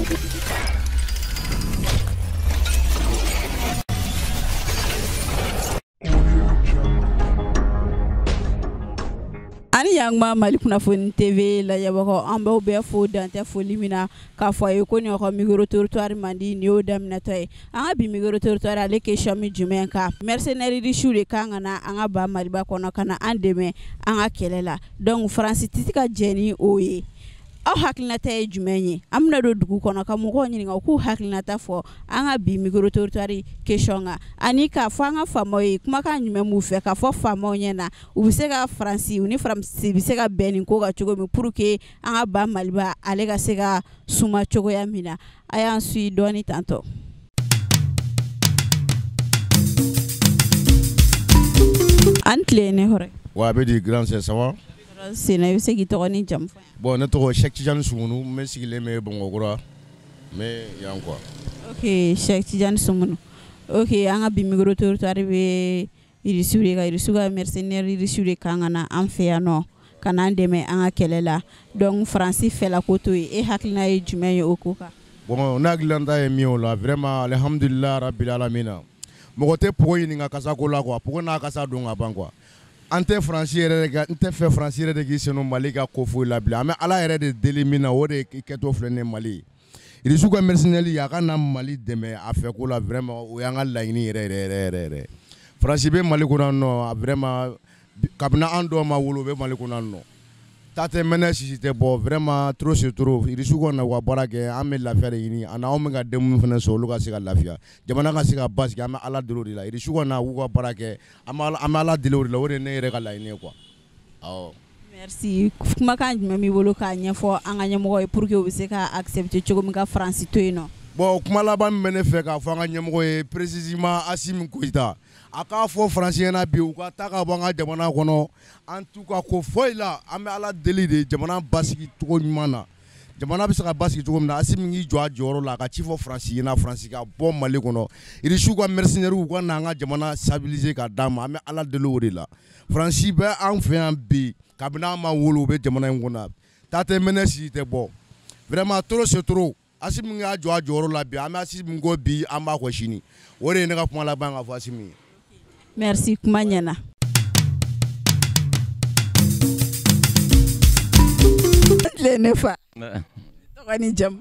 Ani yangma Mali kunnafoni TV lajɛbagaw, an b'aw bɛɛ fo dantɛ foli min na k'a fɔ a ye ko nin y'aw ka micro trottoir mandi, nin y'o daminɛtɔ ye. An ka bi micro trottoir ale question bɛ jumɛn kan? Mercenaires russes de kan ka na an ka ba Maliba kɔnɔ ka na an dɛmɛ an ka kɛlɛ la. Donc Faransi tɛ se ka jɛn ni o ye. Aw hakilinata ye jumɛn ye? An bɛna don dugu kɔnɔ ka mɔgɔw ɲininka u k'u hakilinata fɔ an ka bi micro trottoir question kan, ani k'a fɔ an ka faamaw ye kumakan jumɛn b'u fɛ k'a fɔ faamaw ɲɛna u bɛ se ka Faransi, u ni Faransi bɛ se ka bɛn nin ko kan cogo min pour que an ka ba Maliba ale ka se ka suma cogoya min na. A y'an suit dɔɔni tantɔ. An tile ne hɔrɔn. Wa a bɛ di grand sœur, ça va? Sena, i bɛ se k'i tɔgɔ ni jamu fɔ? Bon, ne tɔgɔ Cheikh Tidiane Sumunu, n bɛ sigilen bɛ Bamakɔkura, n bɛ yan quoi. Ok, Cheikh Tidiane Sumunu. Ok, an ka bi micro trottoir bɛ Irisiw de kan, Irisiw ka mercenaires russiw de kan ka na an fɛ yan nɔ ka n'an dɛmɛ an ka kɛlɛ la. Donc Faransi fɛla ko t'o ye, e hakilina ye jumɛn ye o ko kan? Bon, ne hakilinata ye min ye o la, vraiment alhamdulilah rabbil alamina. Mɔgɔ tɛ pogo ɲininka kasa ko la quoi, pogo n'a kasa don ka ban quoi. An tɛ Faransi yɛrɛ de ka, n tɛ fɛ Faransi yɛrɛ de k'i sen don Mali ka ko foyi la bilen. An bɛ Ala yɛrɛ de deli min na, o de kɛtɔ filɛ nin ye Mali ye. Irisiw ka mercenaires a ka na Mali dɛmɛ a fɛ ko la, vraiment o y'an ka laɲini yɛrɛ yɛrɛ yɛrɛ yɛrɛ yɛrɛ. Faransi bɛ Mali kɔnɔ yan nɔ, vraiment kabini an dɔw ma wolo u bɛ Mali kɔnɔ yan nɔ. Ta tɛ mɛnɛ, sisi tɛ bɔ, vraiment trop c'est trop. Irisiw ka na u ka baara kɛ, an bɛ lafiya de ɲini, ani anw bɛ ka den minnu fana sɔrɔ olu ka se ka lafiya, jamana ka se ka basigi, an bɛ Ala deli o de la. Irisiw ka na u ka baara kɛ, an bɛ Ala deli o de la, o de ye ne yɛrɛ ka laɲini ye quoi. Awɔ. Merci. Kumakan jumɛn b'i bolo k'a ɲɛfɔ an ka ɲɛmɔgɔ ye pour que u bɛ se ka accepter cogo min ka Faransi to yen nɔ? Bon, kuma laban min bɛ ne fɛ k'a fɔ an ka ɲɛmɔgɔ ye, précisément Assimi Goïta, a k'a fɔ Faransi ɲɛna bi u ka taa ka bɔ an ka jamana kɔnɔ, an t'u ka ko foyi la, an bɛ Ala deli de jamana basigi cogo ɲuman na. Jamana bɛ se ka basigi cogo min na, Assimi k'i jɔ a jɔyɔrɔ la, a ka ci fɔ Faransi ɲɛna, Faransi ka bɔ Mali kɔnɔ. Irisiw ka mercenaires u ka na an ka jamana stabiliser ka d'an ma, an bɛ Ala deli o de la. Faransi bɛ an fɛ yan bi, kabini an ma wolo u bɛ jamana in kɔnɔ. Ta tɛ mɛnɛ, si tɛ bɔ. Vraiment trop c'est trop. Assimi k'a jɔ a jɔyɔrɔ la bi, an bɛ Assimi kɔ bi, an b'a kɔ sini. O de ye ne ka kuma laban k'a fɔ Assimi ye. Merci, kuma ɲɛna. Tile ne fa. Tɔgɔ ni jamu?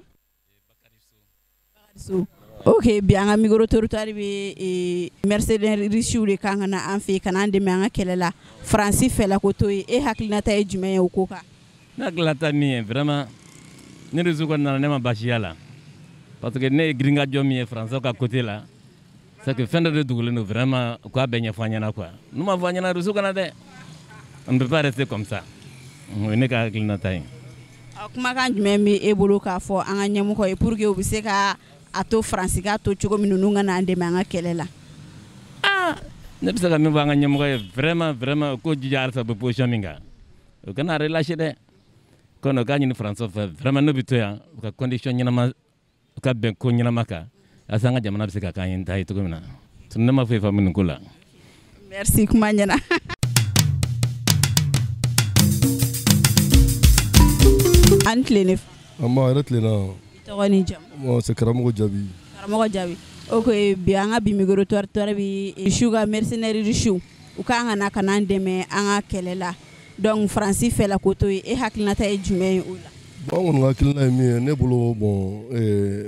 Ok, bi an ka micro trottoir bɛ mercenaires russiw de kan ka na an fɛ ka n'an dɛmɛ an ka kɛlɛ la. Faransi fɛla ko t'o ye, e hakilinata ye jumɛn ye o ko kan? Ne hakilinata min ye, vraiment ni russiw kɔni nana, ne ma baasi y'a la, parce que ne ye girinkajɔ min ye Faransiw ka côté la, c'est que fɛn dɔ de dogolen don, vraiment u k'a bɛɛ ɲɛfɔ an ɲɛna quoi. N'u ma fɔ an ɲɛna, russiw kana dɛ, on ne peut pas rester comme ça. O ye ne ka hakilinata ye. Kumakan jumɛn bɛ e bolo k'a fɔ an ka ɲɛmɔgɔ ye pour que u bɛ se ka a to Faransi k'a to cogo min ninnu ka n'an dɛmɛ an ka kɛlɛ la? Ah, ne bɛ se ka min fɔ an ka ɲɛmɔgɔ ye, vraiment vraiment u k'o jija halisa, u bɛ position min kan, u kana relâcher dɛ. Kɔni u k'a ɲini Faransiw fɛ, vraiment n'u bɛ to yan, u ka condition ɲɛnama, u ka bɛn ko ɲɛnama kan, walasa an ka jamana bɛ se ka k'an ye ta ye cogo min na. Ne ma foyi faamu nin ko la. Merci, kuma ɲɛna. An tile ne. An ba yɛrɛ tilenna. Tɔgɔ ni jamu? Bon, c'est Karamɔgɔ Jaabi. Karamɔgɔ Jaabi. Ok, bi an ka bi micro trottoir bi Irisiw ka mercenaires russiw u kan ka na ka n'an dɛmɛ an ka kɛlɛ la. Donc Faransi fɛla ko t'o ye, e hakilinata ye jumɛn ye o la? Bon, an kɔni ka hakilina ye min ye, ne bolo, bon,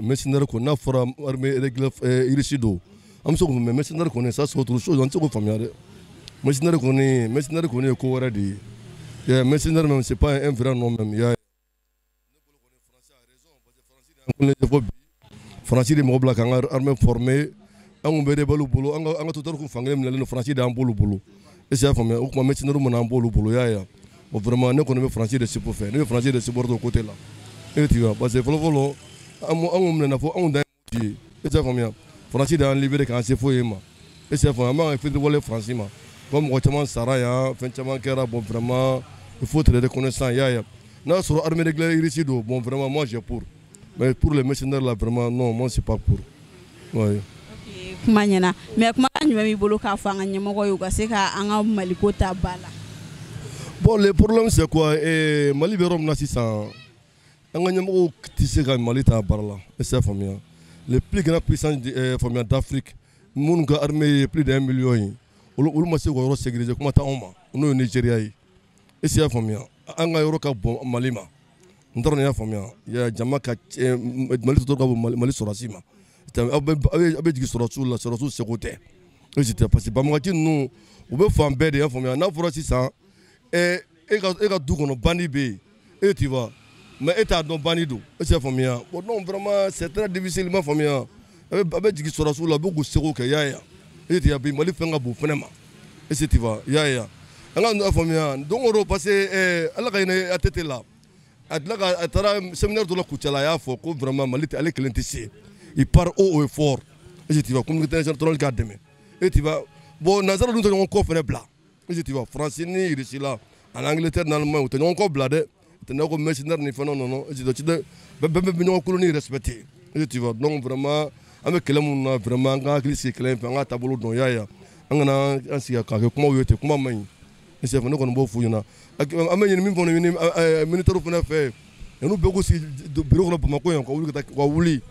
mercenaire kɔni, n'a fɔra armée régulière russe don, an bɛ se k'o mɛn. Mercenaire kɔni, ça c'est autre chose, an tɛ se k'o faamuya dɛ. Mercenaire kɔni, mercenaire kɔni ye ko wɛrɛ de ye. Mercenaire même, c'est pas un vrai nom même. Ya fɔ bi, Faransi de mɔgɔ bila k'an ka armée former, an kun bɛ rebelle bolo, an ka territoire kun fankelen minɛlen don, Faransi de y'an b'olu bolo. Est-ce que y'a faamuya? O tuma mercenaire mana an b'olu bolo, y'a ye. Bon, vraiment ne kɔni bɛ Faransi de fɛ, ne bɛ Faransi de supporter o côté la. E tu vois, parce que fɔlɔ fɔlɔ an kun minɛna fo anw dan ye. Est-ce que y'a faamuya? Faransi de y'an libéré k'an se fo yen ma. Est-ce que y'a faamuya? An b'an ka fitiriwale Faransi ma. Comme mɔgɔ caman sara yan, fɛn caman kɛra, bon vraiment il faut être reconnaissant, y'a ye. N'a sɔrɔ armée régulière russe don, bon vraiment moi j'ai pour. Mais pour les mercenaires là, vraiment non, moi c'est pas pour. Ouais. Kuma ɲɛna, mais kumakan jumɛn b'i bolo k'a fɔ an ka ɲɛmɔgɔ ye u ka se ka an ka Maliko ta ba la? Bon, le problème c'est quoi? Mali bɛ yɔrɔ min na sisan, An ka ɲɛmɔgɔw tɛ se ka Mali ta baara la, est ce que faamuya? Les plus grandes puissances faamuya d'Afrique, minnu ka armée ye plus d'un million ye, olu ma se k'o yɔrɔ sécuriser, kuma tɛ anw ma, n'o ye Nigéria ye. Est ce que y'a faamuya? An ka yɔrɔ ka bon Mali ma, n t'a dɔn n'i y'a faamuya. Jama ka Mali tɔ ka bon Mali sɔrɔdasi ma. Aw bɛ jigin sɔrɔdasiw la, sɔrɔdasiw seko tɛ, est ce que parce que banbagaci ninnu u bɛ fan bɛɛ de, y'a faamuya. N'a fɔra sisan e ka du kɔnɔ bandi bɛ yen, e tu vois, mais e t'a dɔn bandi don, est ce que faamuya? Bon donc vraiment c'est très difficile, ma faamuya. A bɛ jigin sɔrɔdasiw la, u bɛ k'u seko kɛ, y'a ye e tu bi Mali fɛn ka bon fɛnɛ ma, est ce que tu vois, y'a ye. An ka faamuya don o don, parce que Ala ka hinɛ ATT la, a tila ka a taara séminaire dɔ la Kucala, a y'a fɔ ko vraiment Mali ale kelen tɛ se, il part haut et fort, est ce que tu vois, communauté internationale k'a dɛmɛ, et tu vois. Bon, nanzara dun tɛ ɲɔgɔn kɔ fɛnɛ bila, est ce que tu vois, France ni Russie la ani Angleterre ni Allemagne, u tɛ ɲɔgɔn kɔ bila dɛ, u tɛ n'a ko mercenaires ni fɛn non, est ce que bɛɛ bɛ ɲɔgɔn colonie respecté, est ce que tu vois. Donc vraiment an bɛ kɛlɛ minnu na, vraiment an ka hakili sigi kɛlɛ in fɛ, an ka taabolo dɔn, y'a ye. An kana an sigi k'a kɛ kumaw ye ten, kuma man ɲi, est ce que ne kɔni b'o f'u ɲɛna. An bɛ ɲini min fana ɲini militaires fana fɛ, yan'u bɛɛ k'u sigi bureau kɔnɔ Bamakɔ yan, ka wuli ka taa ka wuli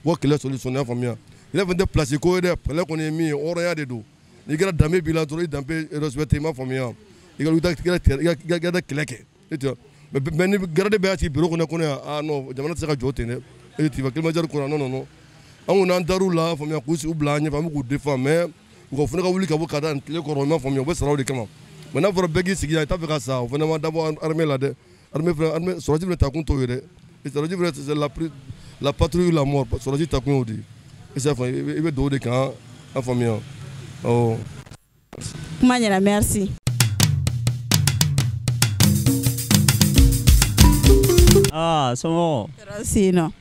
u ka kɛlɛ solution, y'a faamuya. Kɛlɛ fana tɛ place ko ye dɛ, kɛlɛ kɔni ye min ye, hɔrɔnya de don. N'i kɛra danbe b'i la dɔrɔn, i danbe respecté, i m'a faamuya, i ka kɛlɛ kɛ, mais ni garde bɛɛ y'a sigi bureau kɔnɔ yan, ah non, jamana tɛ se ka jɔ ten dɛ, e tu vois, Kilimanjaro kɔnɔ, non non non. An kɔni an dar'u la, faamuya, k'u bila an ɲɛfɛ, an bɛ k'u défend, mais u ka fana ka wuli ka bɔ ka da nin tile kɔrɔ, i m'a faamuya, u bɛ sara o de kama. Mais n'a fɔra bɛɛ k'i sigi yan, i t'a fɛ ka sa, o fana ma dabɔ armée la dɛ. Armée fana, armée sɔrɔdasi fana takun t'o ye dɛ. Sɔrɔdasi fana c'est la patrouille ou la mort, sɔrɔdasi takun y'o de ye. I bɛ don o de kan, a faamuya. Awɔ. Kuma ɲɛna, merci. Ah, somɔgɔw? Tɔɔrɔ si yen nɔ.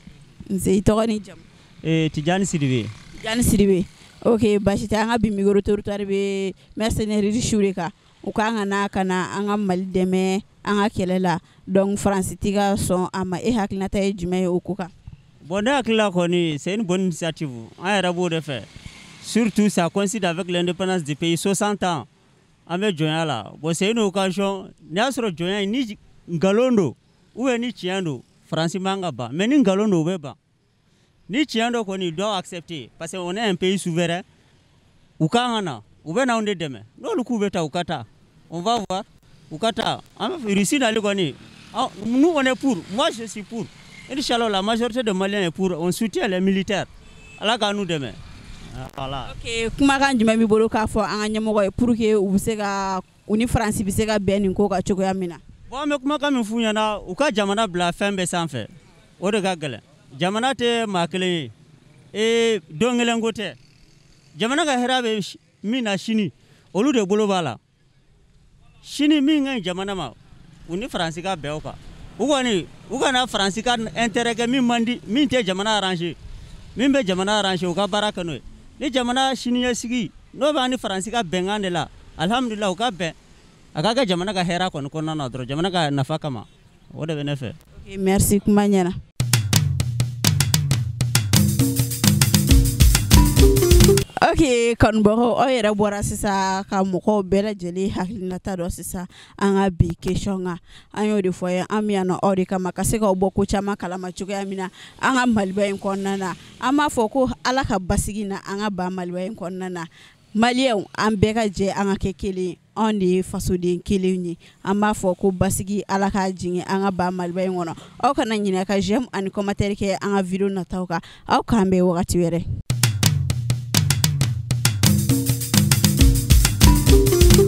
Nse, i tɔgɔ ni jamu? Tijani Sidibe. Tijani Sidibe. Ok, basi tɛ. An ka bi micro trottoir bɛ mercenaires riches de kan. U kan ka na ka na an ka Mali dɛmɛ an ka kɛlɛ la. Donc France tɛ ka sɔn a ma. E hakilinata ye jumɛn ye o ko kan? Bon, ne hakili la kɔni, c'est une bonne initiative. An yɛrɛ b'o de fɛ. Surtout ça coïncide avec l'indépendance du pays, 60 ans. An bɛ jɔnya la. Bon, c'est une occasion. N'i y'a sɔrɔ jɔnya in ni nkalon don ou bien ni tiɲɛ don, Faransi man ka ban. Mais ni nkalon don, u bɛ ban. Ni tiɲɛ don kɔni, ils doivent accepter parce que on est un pays souverain. U kan ka na, u bɛ n'anw de dɛmɛ. N'olu k'u bɛ taa, u ka taa. On va voir. U ka taa. An bɛ Russie nali kɔni, nous on est pour. Moi je suis pour. Inch'Allah, la majorité des Maliens est pour. On soutient les militaires. Ala k'an n'u dɛmɛ. Voilà. Ok, kumakan jumɛn b'i bolo k'a fɔ an ka ɲɛmɔgɔ ye pour que u bɛ se ka u ni Faransi bɛ se ka bɛn nin ko kan cogoya min na? Bon, an bɛ kumakan min f'u ɲɛna, u ka jamana bila fɛn bɛɛ sanfɛ. O de ka gɛlɛn. Jamana tɛ maa kelen ye. Ee, don kelen ko tɛ. Jamana ka hɛrɛ bɛ min na sini, olu de bolo b'a la. Sini min ka ɲi jamana ma, u ni Faransi ka bɛn o kan. U kɔni, u kana Faransi ka intérêt kɛ min man di, min tɛ jamana arranger. Min bɛ jamana arranger, u ka baara kɛ n'o ye. Ni jamana siniɲɛsigi n'o b'an ni Faransi ka bɛnkan de la, alhamdulilah, u ka bɛn. A ka kɛ jamana ka hɛrɛ kɔni kɔnɔna na dɔrɔn, jamana ka nafa kama. O de bɛ ne fɛ. Ok, merci, kuma ɲɛna. Ok, kanubagaw, aw yɛrɛ bɔra sisan ka mɔgɔw bɛɛ lajɛlen hakilinata dɔn sisan an ka bi question kan. An y'o de fɔ ye, an bɛ yan nɔ aw de kama ka se k'aw bɔ ko caman kalama cogoya min na an ka Maliba in kɔnɔna na. An b'a fɔ ko Ala ka basigi na an ka ba Maliba in kɔnɔna na. Maliyɛnw, an bɛɛ ka jɛ an ka kɛ kelen ye. Anw de ye fasoden kelen ye. An b'a fɔ ko basigi Ala k'a jigin an ka ba Maliba in kɔnɔ. Aw kana ɲinɛ ka j'aime ani commentaire kɛ an ka vidéo nataw kan. Aw k'an bɛn wagati wɛrɛ.